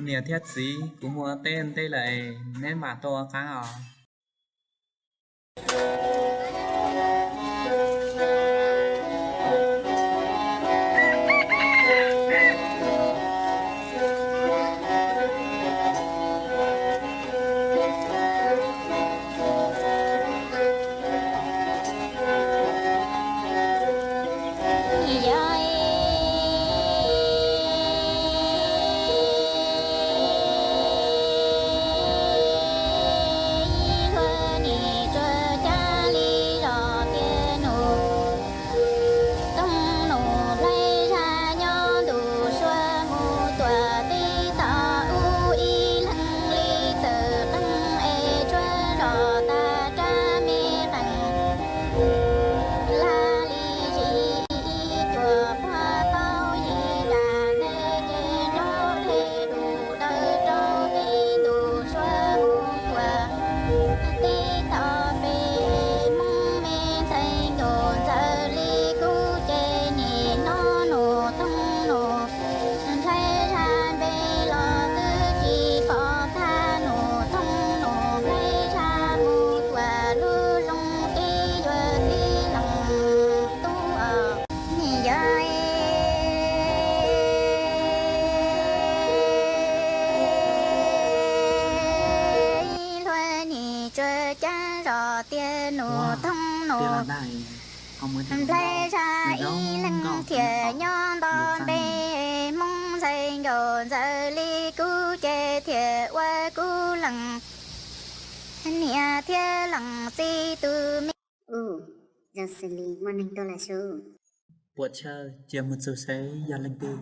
Niam thiab txiv, kuv mus ua teb ntej lawm, neb mam tuaj ua qaab os. Ib hluas nim tsuas cab li zos tiaj nus toog nus nplhaib zaj nyob ntu sua mus tuam tib tog ub ib leeg li txawm qeej es tsuab zos tag rab me qees laj li zis ib cuam puag tau yim dam ntej ces nraug dej dum daws rau tib ntu sua mus tuam tib tog pem Hmoob me ntxhais ncaus ntxawm li kub ces nim no nus toog nus nplhaib zaj npe los twb tsis pom tag nus toog nus nplhaib zaj mus tuam lub zoo tib yuav tib leeg tub os. Nim yog ib hluas nim tsuas cab zos tiaj nus toog nus nplhaib zaj ib leeg thiaj nyob nto npe Hmoob ntxhais ncaus ntxawm li kub ces thiaj ua kub leej niam thiab leej txiv tus me. Ub, zoo xws li muaj neeg tuaj lawm sub. Puam chawj, cia mus txug seb yog leej twg.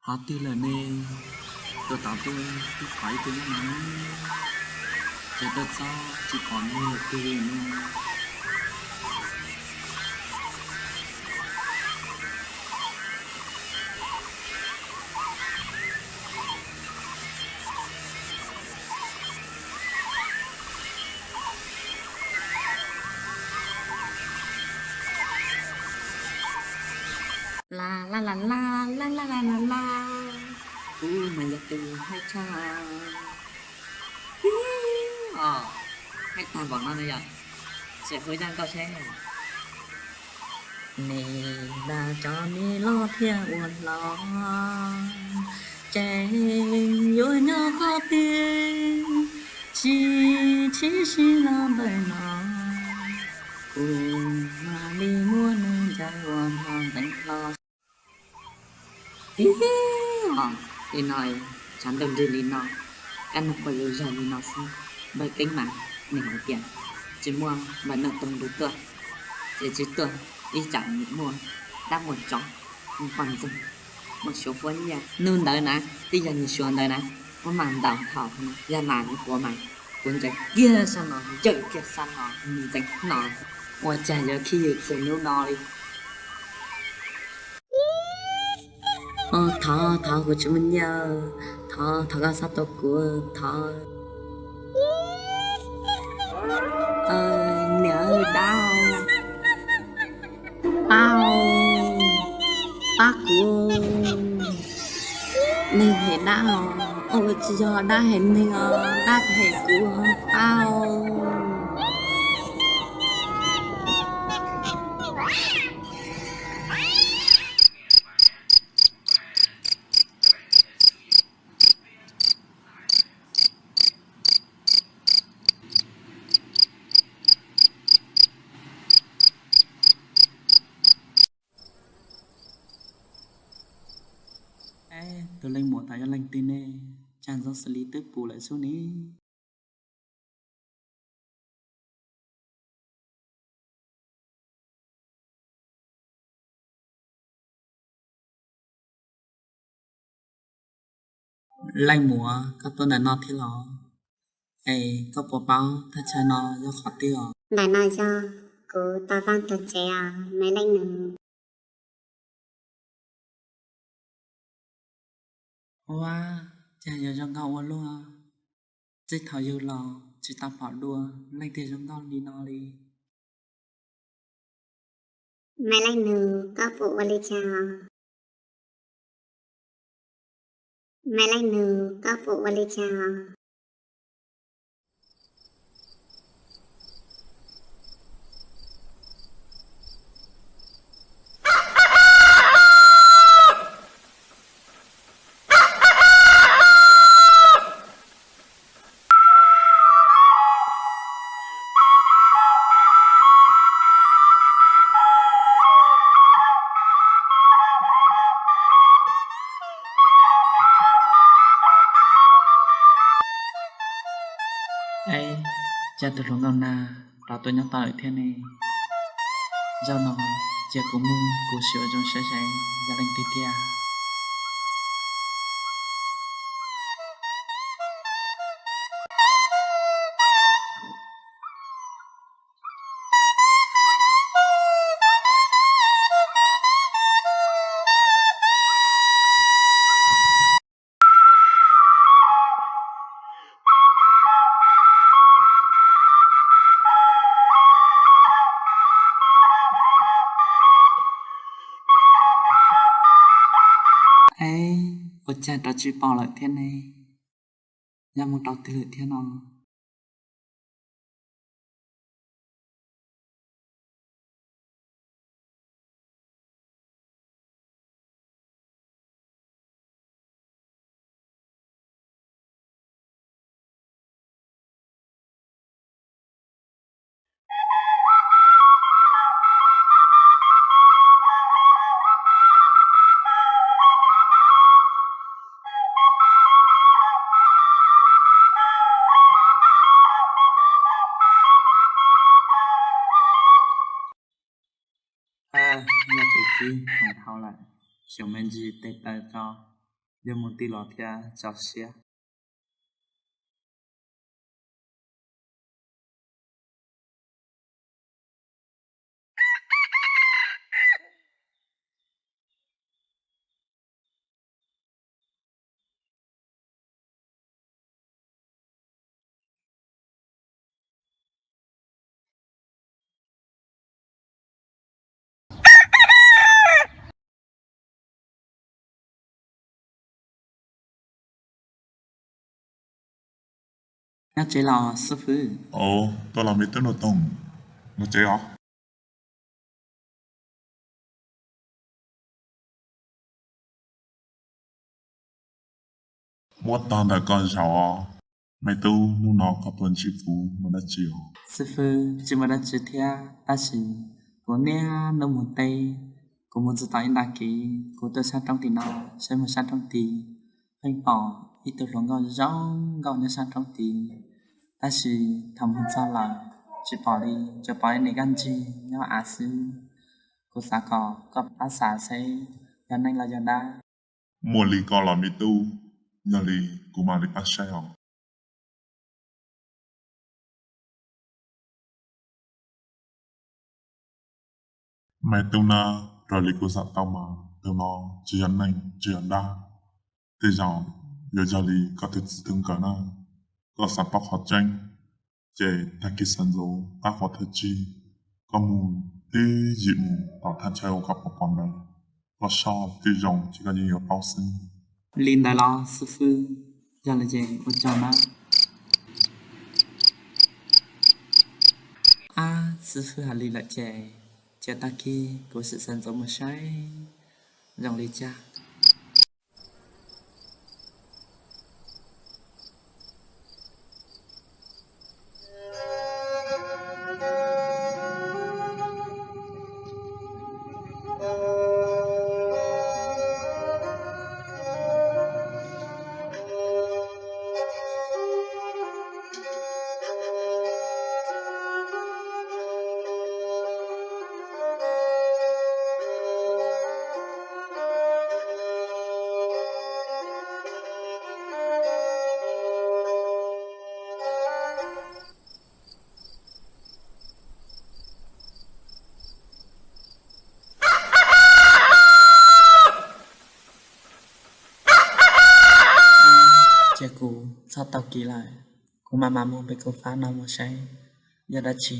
Hov twg lawm ne? Tuaj tom tuaj twb pom ib tug nyob no, ces tuaj txog tsis pom nws lawm twg li no. La la la la la la la la la. Kuv mas yog tus haib tshaj. Os, haib tag npaum no na yog, tseem hu zaj nkauj seb. Nim dag cov me loj thiaj ua hlo, ces yuav nyob qhov twg, tsis tshib sib los ntawm no, kuv mam li muab neeg ncaws ua npog ntxeev hlo. Ib, os, li no, tshav ntuj nrig li no, kab noog quaj zuj zus li no xwb, npawg Keeb mas nws hais tias tsis muaj npawg Nuj Toog Nrug tuaj, ces tsis tuaj ib tsam muaj dab muaj tsov, muaj poj ntxoog, muaj suav fuab nyiaj. Hnub ntawd na, twb yog nws suav ntawd na, muab mas ntaus thaum no, yog mas nws quav mas kuv ncaws kiag sab no, ncaws kiag sab no, ntxeev no, ua cas yuav khib yws txog hnub no li. Thov, thov, kuv tsis muaj nyiaj, thov, thov koj txhob tua kuv, thov. Niam dab, pab, pab kuv, neeg hem dab os, tsis yog dab hem neeg os, dab hem kuv, pab. Tus leej muam tod yog leej twg ne? Cas ntxoov xws li twb pum lawm xwb ne. Leej muam, koj tuaj ntawm no thiab los? Es koj puas paub thaj chaw no yog qhov twg os? Ntawm no yog kuv tus vaj tug tsev os me leej nus. Ua, cas yuav zoo nkauj ua luaj. Txij thaum yug los tsis tau pom dua leej twg zoo nkauj li no li. Me leej nus, koj puas ua li cas os? Me leej nus, koj puas ua li cas os? Es, cas tus hluas nkauj nag rov tuaj nyob tau lawm thiab ne? Zaum no cia kuv mus, kuv sim ua zoo saib saib yog leej twg tiag. Es, ua cas rov tsis pom lawm thiab ne? Yog mus rau twg lawm thiab no? Yog tsev txib hais dhau lawm, xyov me ntsis tes taw tso, yog mus tij los thiab tso siab. Nyob tsev los xib fwb? Tuaj los me tub Nuj Toog, nyob tsev os. Muab tog ntawm koj zaum os. Me tub, hnub no koj tuaj ntsib kuv muaj dab tsi os? Xib fwb, tsis muaj dab tsi thiab, tab sis kuv niaj hnub mus teb, kuv mus tsis tau ib nta kev, kuv tuaj sab roob tim no, saib mus sab roob tid, pheej pom ib tug hluas nkauj zoo nkauj nyob sab roob tid, tab sis thaum mus txog lawm tsis pom li, tsuas pom ib niag kab ntsig nyob av xwb. Kuv xav kom koj pab xav seb yog neeg los yog dab. Muaj li ko los me tub, yog li kuv mam li pab saib os. Me tub na, raws li kuv xav tau mas tus no tsis yog neeg tsis yog dab, tej zaum yuav yog li koj tus txiv tus nkawm na. Koj xav paub qhov tseeb, ces tag kis sawv ntxov pab qhov thawj tsig, koj mus twj ywm mus tom thaj chaw uas koj pom pom ntawd, koj soj twb zoo ces koj yeej yuav paub xwb. Li ntawd los xib fwb, yog li ces ua tsaug na. Ab, xib fwb hais li lawm ces, ces tag kis kuv sim sawv ntxov mus saib zoo li cas. Ces kuv txhob tau kis lawm, kuv mam mam mus pem kuv fab no mus saib yog dab tsi.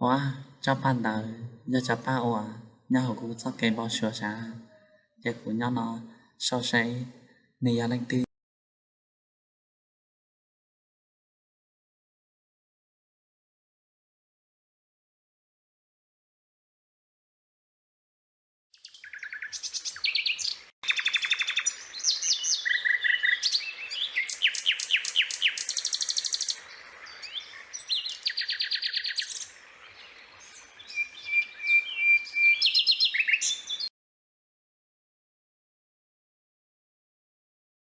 Ua, tsob paj ntawd yog cov paj uas nyob hauv kuv txoj kev npau suav sav, ces kuv nyob no sau saib nws yog leej twg.